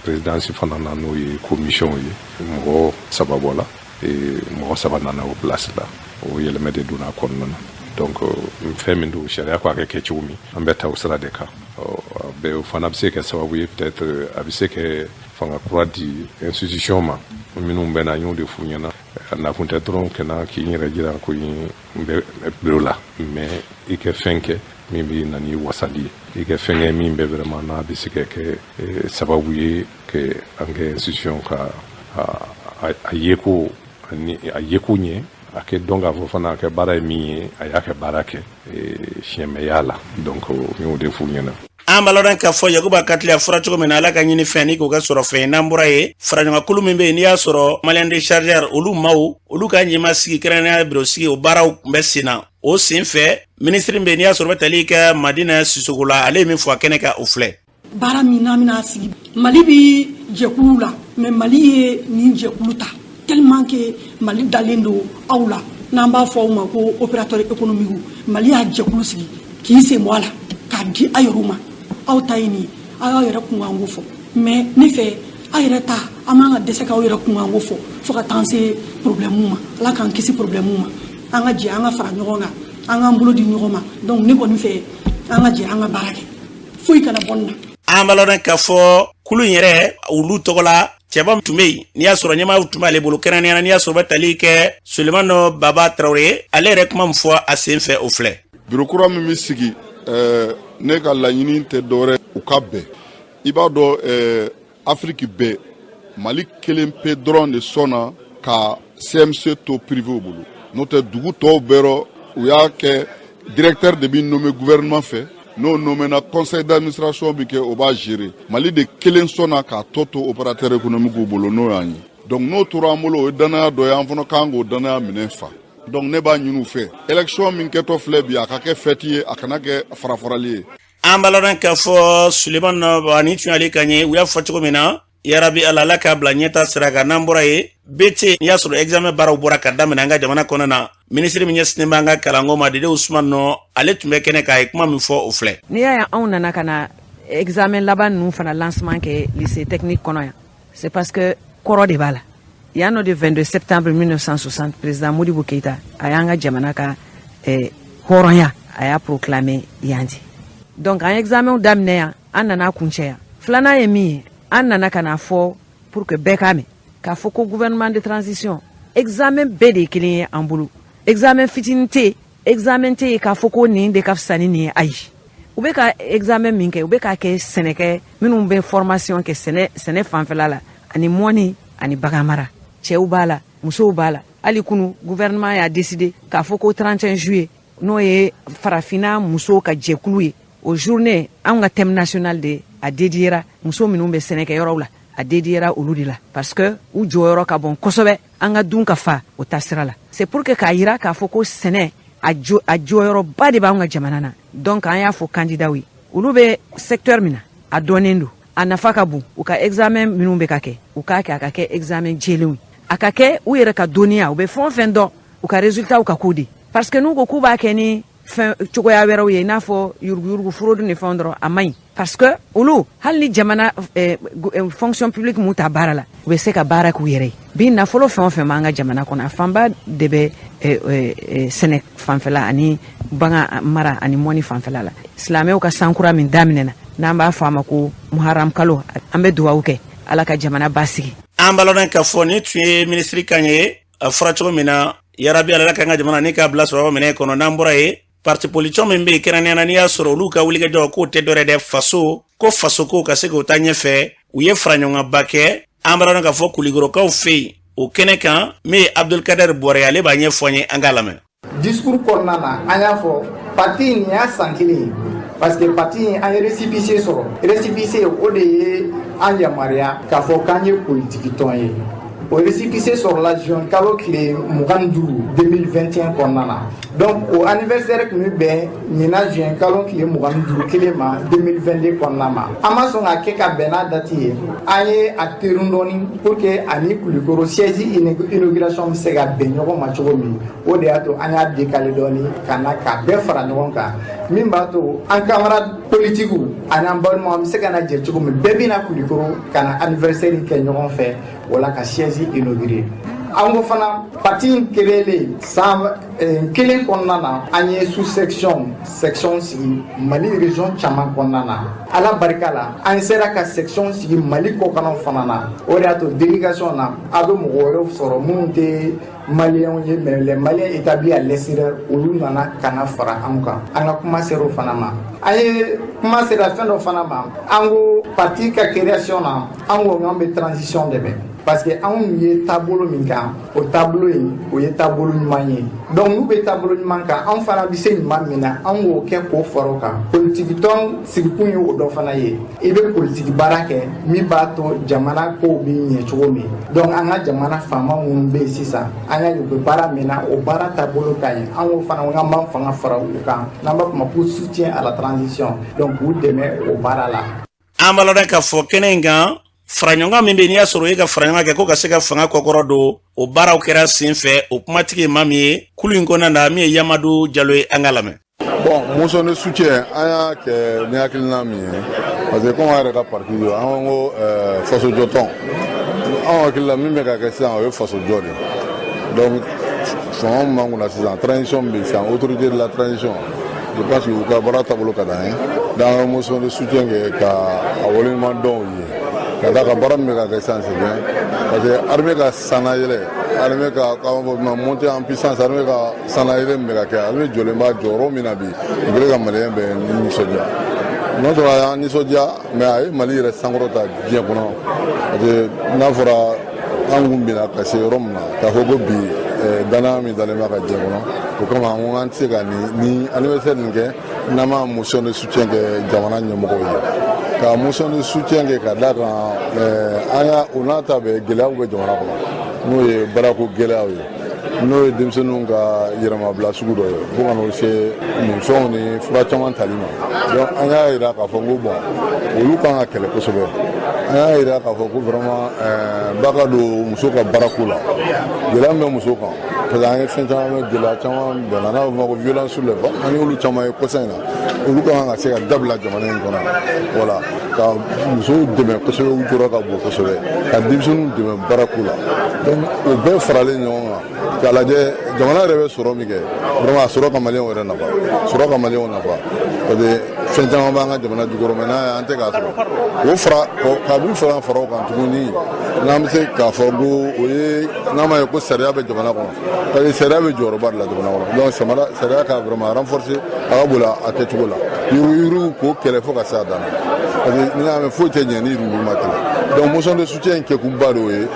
Présidence fana na, n'o ye commission ye, mɔgɔ saba bɔla, mɔgɔ saba nana o place la. O yɛlɛmɛ de donna a kɔnɔna na. Donc fɛn min don, sariya ko a kɛ kɛ cogo min, an bɛ ta o sira de kan. Bɛɛ o fana bɛ se kɛ sababu ye, peut-être a bɛ se kɛ fanga kura di institution ma. Minnu bɛ na, n y'o de f'u ɲɛna, a nakun tɛ dɔrɔn kɛna k'i yɛrɛ jira ko n bɛ bureau la, mais i kɛ fɛn kɛ min bɛ na ni wasali ye, i kɛ fɛn kɛ min bɛ vraiment n'a bɛ se ka kɛ sababu ye ka an kɛ institution ka a yeko ni a yeko ɲɛ, a kɛ dɔn k'a fɔ fana a kɛ baara ye min ye, a y'a kɛ baara kɛ siɲɛmɛya la. Donc n y'o de f'u ɲɛna. An b'a lɔn k'a fɔ Yakuba Katile, a fɔra cogo min na, Ala ka ɲini fɛn ni k'o kɛ sɔrɔ fɛn. N'an bɔra yen, faraɲɔgɔnkulu min bɛ yen n'i y'a sɔrɔ Malien de chargeur, olu maaw, olu ka ɲɛma sigi, kɛrɛnkɛrɛnnenya bureau sigi, o baaraw tun bɛ sen na. O sen fɛ, minisiri bɛ yen n'i y'a sɔrɔ bɛ tali kɛ Madina Sisoko la, ale ye min fɔ a kɛnɛ kan, o filɛ. Baara min n'an bɛna sigi, Mali bi jɛkulu la, mais Mali ye nin jɛkulu ta tellement que Mali dalen don aw la, n'an b'a fɔ aw ma ko opérateur économique. Mali y'a jɛkulu sigi k'i sen bɔ a la k'a di a yɛrɛw ma. Aw ta ye nin ye, aw y'aw yɛrɛ kunkanko fɔ, mais ne fɛ, aw yɛrɛ ta, an man ka dɛsɛ k'aw yɛrɛ kunkanko fɔ fo ka taa se problème ma. Ala k'an kisi problème ma. An ka jɛ, an ka fara ɲɔgɔn kan, an k'an bolo di ɲɔgɔn ma. Donc ne kɔni fɛ, an ka jɛ, an ka baara kɛ, foyi kana bɔ nin na. An b'a lɔn k'a fɔ kulu in yɛrɛ, olu tɔgɔ la. Cɛba tun bɛ yen, n'i y'a sɔrɔ ɲɛmaaw tun b'ale bolo, kɛrɛnkɛrɛnnenya la n'i y'a sɔrɔ bɛ tali kɛ Sulemani Baba Tarawele, ale yɛrɛ kuma min fɔ a sen fɛ, o filɛ. Biro kura min bɛ sigi, ne ka laɲini tɛ dɔwɛrɛ, u ka bɛn. I b'a dɔn, Afiriki bɛɛ, Mali kelen pe dɔrɔn de sɔnna ka CMC to privéw bolo. N'o tɛ, dugu tɔw bɛɛ rɔ, u y'a kɛ directeur de bɛ nommé gouvernement fɛ. N'o nommé na, conseil d'administration bɛ kɛ, o b'a gérer. Mali de kelen sɔnna k'a tɔ to opérateur économique bolo, n'o y'an ye. Donc n'o tora an bolo, o ye danaya dɔ ye. An fana kan k'o danaya minɛ fa. Donc ne b'a ɲini u fɛ, élection min kɛtɔ filɛ bi, a ka kɛ fête ye, a kana kɛ farafarali ye. An b'a lɔn k'a fɔ Sulemani ni tun y'ale kan ye. U y'a fɔ cogo min na, yarabi Ala, Ala k'a bila ɲɛta sira kan. N'an bɔra yen, BT, n'i y'a sɔrɔ examen baaraw bɔra ka daminɛ an ka jamana kɔnɔ na, minisiri min ɲɛsinnen b'an ka kalanko ma, Dede Usman nɔ, ale tun bɛ kɛnɛ k'a ye kuma min fɔ, o filɛ. N'i y'a ye anw nana ka na examen laban ninnu fana lancement kɛ lycée technique kɔnɔ yan, c'est parce que kɔrɔ de b'a la. Yan nɔ de, 22 septembre 1960, président Modibo Keita a y'an ka jamana ka hɔrɔnya, a y'a proclamé yan de. Donc an examen daminɛ yan, an nana kuncɛ yan. Filanan ye min ye, an nana ka na fɔ pour que bɛɛ k'a mɛn k'a fɔ ko gouvernement de transition, examen bɛɛ de ye kelen ye an bolo. Examen fitinin tɛ yen, examen tɛ yen k'a fɔ ko nin de ka fisa ni nin ye, ayi. U bɛ ka examen min kɛ, u bɛ k'a kɛ sɛnɛkɛ minnu bɛ formation kɛ sɛnɛ fanfɛla la, ani mɔni ani bagan mara. Cɛw b'a la, musow b'a la. Hali kunu, gouvernement y'a décidé k'a fɔ ko 31 juillet, n'o ye farafinna musow ka jɛkulu ye, o journée, anw ka thème national de a dédiéra muso minnu bɛ sɛnɛkɛyɔrɔw la, a dédiéra olu de la, parce que u jɔyɔrɔ ka bon kosɛbɛ an ka dun ka fa o taasira la. C'est pour que k'a yira k'a fɔ ko sɛnɛ a jɔyɔrɔba de b'anw ka jamana na. Donc an y'a fɔ candidatw ye, olu bɛ secteur min na, a dɔnnen don, a nafa ka bon. U ka examen minnu bɛ ka kɛ, u k'a kɛ, a ka kɛ examen jɛlenw ye, a ka kɛ u yɛrɛ ka dɔnniya, u bɛ fɛn o fɛn dɔn, u ka résultat ka k'o de, parce que n'u ko k'u b'a kɛ ni fɛn cogoya wɛrɛw ye, i n'a fɔ yuruguyurugu, fraude ni fɛnw dɔrɔn, a man ɲi, parce que olu, hali ni jamana fonction publique m'u ta baara la, u bɛ se ka baara k'u yɛrɛ ye. Bi, nafolo fɛn o fɛn b'an ka jamana kɔnɔ, a fanba de bɛ sɛnɛ fanfɛla ani bagan mara ani mɔni fanfɛla la. Silamɛw ka sankura min daminɛna, n'an b'a fɔ a ma ko Muharam kalo, an bɛ dugawu kɛ, Ala ka jamana basigi. An b'a lɔn k'a fɔ nin tun ye minisiri kan ye. A fɔra cogo min na, yarabi Ala k'an ka jamana ni k'a bila sɔrɔ minɛ kɔnɔ. N'an bɔra yen, parti politique min bɛ yen, kɛrɛnkɛrɛnnenya la n'i y'a sɔrɔ olu ka wulikajɔ k'o tɛ dɔwɛrɛ dɛ, faso ko, faso ko ka se k'o ta ɲɛfɛ, u ye faraɲɔgɔnba kɛ. An b'a dɔn k'a fɔ Kulikɔrɔkaw fɛ yen, o kɛnɛ kan, min ye Abdulkader Bɔrɛ, ale b'a ɲɛfɔ an ye, an k'a lamɛn. Discours kɔnɔna na, an y'a fɔ parti nin y'a san kelen ye, parce que parti in, an ye récépissé sɔrɔ. Récépissé, o de ye an yamaruya k'a fɔ k'an ye politiki tɔn ye. O récépissé sɔrɔla juin kalo tile 25 2021 kɔnɔna na. Donc o anniversaire tun bɛ bɛn ɲinan juin kalo tile 25 kelen ma 2022 kɔnɔna ma. An ma sɔn ka kɛ ka bɛn n'a date ye, an ye a terun dɔɔni pour que ani Kulikoro siège inauguration bɛ se ka bɛn ɲɔgɔn ma cogo min. O de y'a to an y'a décaler dɔɔni ka na k'a bɛɛ fara ɲɔgɔn kan, min b'a to an camarade politiques ani an balimaw, an bɛ se ka na jɛ cogo min, bɛɛ bɛna Kulikoro ka na anniversaire kɛ ɲɔgɔn fɛ, o la ka siège inaugurer. An ko fana, parti in créelen san kelen kɔnɔna na, an ye sous section, section sigi Mali région caman kɔnɔna na. Ala barika la, an sera ka section sigi Mali kɔkannaw fana na. O de y'a to délégation na, a bɛ mɔgɔ wɛrɛw sɔrɔ minnu tɛ Maliyɛnw ye, mais les Maliens établis à l'extérieur, olu nana ka na fara anw kan. An ka kuma sera o fana ma. An ye kuma sera fɛn dɔ fana ma. An ko parti ka création na, an ko k'an bɛ transition dɛmɛ, parce que anw ye taabolo min kan, o taabolo in, o ye taabolo ɲuman ye. Donc n'u bɛ taabolo ɲuman kan, anw fana bɛ se ɲuman min na, an k'o kɛ k'o fara o kan. Politiki tɔn sigikun ye o dɔ fana ye. I bɛ politiki baara kɛ min b'a to jamana kow bɛ ɲɛ cogo min. Donc an ka jamana faama minnu bɛ yen sisan, an y'a ye u bɛ baara min na, o baara taabolo ka ɲi. An ko fana k'an b'an fanga fara u kan, n'an b'a fɔ o ma ko soutien à la transition, donc k'u dɛmɛ o baara la. An b'a lɔn k'a fɔ kɛnɛ in kan, faraɲɔgɔn min bɛ, n'i y'a sɔrɔ e ka faraɲɔgɔn kɛ ko ka se ka fanga kɔkɔrɔ don, o baaraw kɛra sen fɛ. O kumatigi ye maa min ye kulu in kɔnɔna na, min ye Yamadu Jalo ye, an ka lamɛn. Bon, motion de soutien, an y'a kɛ ni hakilina min ye, parce que comme an yɛrɛ ka parti don, an ko fasojɔ tɔn, anw hakili la, min bɛ ka kɛ sisan, o ye fasojɔ de ye. Donc fanga min b'an kunna sisan, transition min bɛ sisan, autorité de la transition, je pense que u ka baara taabolo ka d'an ye. Donc an ka motion de soutien kɛ ka a waleɲuman dɔn u ye. Ka d'a kan baara min bɛ ka kɛ sisan, c'est bien, parce que armée ka sannayɛlɛ, armée ka k'an fɔ ma montée en puissance, armée ka sannayɛlɛ min bɛ ka kɛ, armée jɔlen b'a jɔyɔrɔ min na bi, o kɛlen ka maliyɛn bɛɛ nisɔndiya. Non seulement a y'an nisɔndiya, mais a ye Mali yɛrɛ sankɔrɔta diɲɛ kɔnɔ, parce que n'a fɔra an kun binna ka se yɔrɔ min na, k'a fɔ ko bi danaya min dalen b'a ka diɲɛ kɔnɔ, o kama an ko an tɛ se ka nin anniversaire nin kɛ n'an ma motion de soutien kɛ jamana ɲɛmɔgɔw ye, ka motion de soutien kɛ ka d'a kan an y'a o n'a ta bɛɛ, gɛlɛyaw bɛ jamana kɔnɔ, n'o ye baarako gɛlɛyaw ye, n'o ye denmisɛnninw ka yɛrɛmabila sugu dɔ ye, fo ka n'o se minfɛnw ni fura caman tali ma. Donc an y'a yira k'a fɔ ko bon, olu kan ka kɛlɛ kosɛbɛ. An y'a yira k'a fɔ ko vraiment ba ka don muso ka baarako la, gɛlɛya min bɛ muso kan, parce que an ye fɛn caman bɛ, gɛlɛya caman bɛnna n'a bɛ fɔ ma ko violence sur les femmes, an y'olu caman ye kɔsa in na, olu ka kan ka se ka dabila jamana in kɔnɔ. Voilà, ka musow dɛmɛ kosɛbɛ, u jɔyɔrɔ ka bon kosɛbɛ, ka denmisɛnninw dɛmɛ baarako la. Donc o bɛɛ faralen ɲɔgɔn kan k'a lajɛ, jamana yɛrɛ bɛ sɔrɔ min kɛ, vraiment a sɔrɔ ka maliyɛnw yɛrɛ nafa, sɔrɔ ka maliyɛnw nafa, parce que fɛn caman b'an ka jamana jukɔrɔ, mais n'a ye an tɛ k'a sɔrɔ. O fara ka min fara o kan tuguni, n'an bɛ se k'a fɔ ko o ye n'a ma ye ko sariya bɛ jamana kɔnɔ, parce que sariya bɛ jɔyɔrɔba de la jamana kɔnɔ. Donc sariya ka vraiment renforcer, a ka boli a kɛcogo la, yuruguyurugu k'o kɛlɛ fo ka se a dan na, parce que n'i y'a mɛn foyi tɛ ɲɛ ni yuruguyurugu ma kɛlɛ. Donc motion de soutien in kɛkunba de o ye.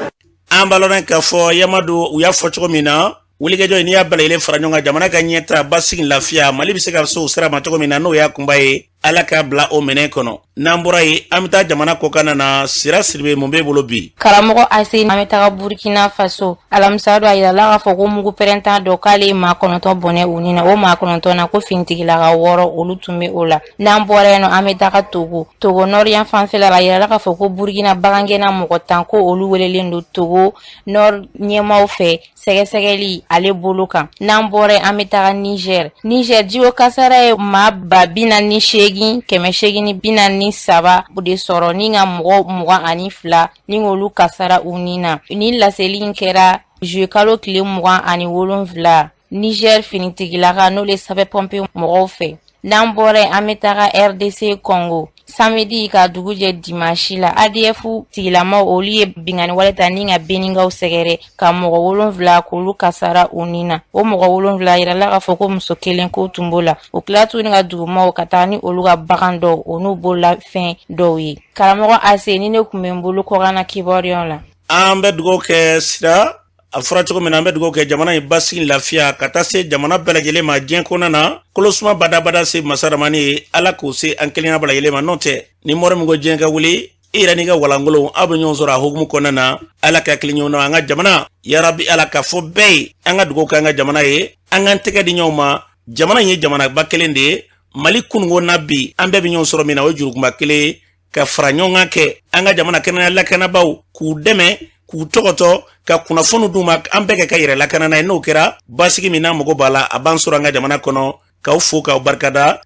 An b'a lɔn k'a fɔ Yamadu, u y'a fɔ cogo min na, wulikajɔ n'i y'a bɛɛ lajɛlen fara ɲɔgɔn kan, jamana ka ɲɛta, basigi, lafiya, Mali bɛ se ka se o sira ma cogo min na, n'o y'a kunba ye, Ala k'a bila o minɛn kɔnɔ. N'an bɔra yen, an bɛ taa jamana kɔkanna na. Sira Siribe, mun b'e bolo bi? Karamɔgɔ Ase, an bɛ taga Burkina Faso. Alamisa don, a yirala k'a fɔ ko mugu pɛrɛntan dɔ k'ale ye maa 9 bɔnɛ u ni na. O maa 9 na, ko finitigilaka 6, olu tun bɛ o la. N'an bɔra yen nɔ, an bɛ taga Togo. Togo nord yan fanfɛla la, a yirala k'a fɔ ko Burkina bagangɛnna mɔgɔ 10, ko olu welelen don Togo nord ɲɛmaaw fɛ sɛgɛsɛgɛli ale bolo kan. N'an bɔra, an bɛ taga Niger. Niger, jiko kasara ye maa 48,843 de sɔrɔ ni ka mɔgɔ 22 ni olu kasara u ni na. Ni laseli in kɛra juillet kalo tile 27, Niger finitigilaka n'o le sapeur pompier mɔgɔw fɛ. N'an bɔra, an bɛ taga RDC Congo. Samedi ka dugu jɛ dimanche la, ADF tigilamaw, olu ye binkanni wale ta ni ka Beninkaw sɛgɛrɛ ka mɔgɔ 7 k'olu kasara u ni na. O mɔgɔ 7, yirala k'a fɔ ko muso kelen ko tun b'o la. O tila tuguni ka dugumaw ka taga ni olu ka bagan dɔw, o n'u bolola fɛn dɔw ye. Karamɔgɔ Ase, ni ne tun bɛ n bolo kɔkanna kibaruyaw la. An bɛ dugawu kɛ Sira, a fɔra cogo min na, an bɛ dugawu kɛ jamana in basigi, lafiya ka taa se jamana bɛɛ lajɛlen ma diɲɛ kɔnɔna na. Kolosuma badabada se masaramani ye, Ala k'o se an kelenya bɛɛ lajɛlen ma. N'o tɛ, ni mɔrɔ min ko diɲɛ ka wuli, i yɛrɛ n'i ka walankolon, aw bɛ ɲɔgɔn sɔrɔ a hukumu kɔnɔna na. Ala ka hakili ɲɔgɔn na an ka jamana, yarabi Ala ka fɔ bɛɛ ye, an ka dugawu kɛ an ka jamana ye, an k'an tɛgɛ di ɲɔgɔn ma. Jamana in ye jamanaba kelen de ye, Mali kununko na bi, an bɛɛ bɛ ɲɔgɔn sɔrɔ min na, o ye jurukunba kelen ye, ka fara ɲɔgɔn kan kɛ an ka jamana kɛnɛya lakanabaaw k'u dɛmɛ, k'u tɔgɔtɔ, ka kunnafoni d'u ma, an bɛɛ ka kɛ yɛrɛ lakana n'a ye. N'o kɛra, basigi min n'an mago b'a la, a b'an sɔrɔ an ka jamana kɔnɔ. K'aw fo, k'aw barikada.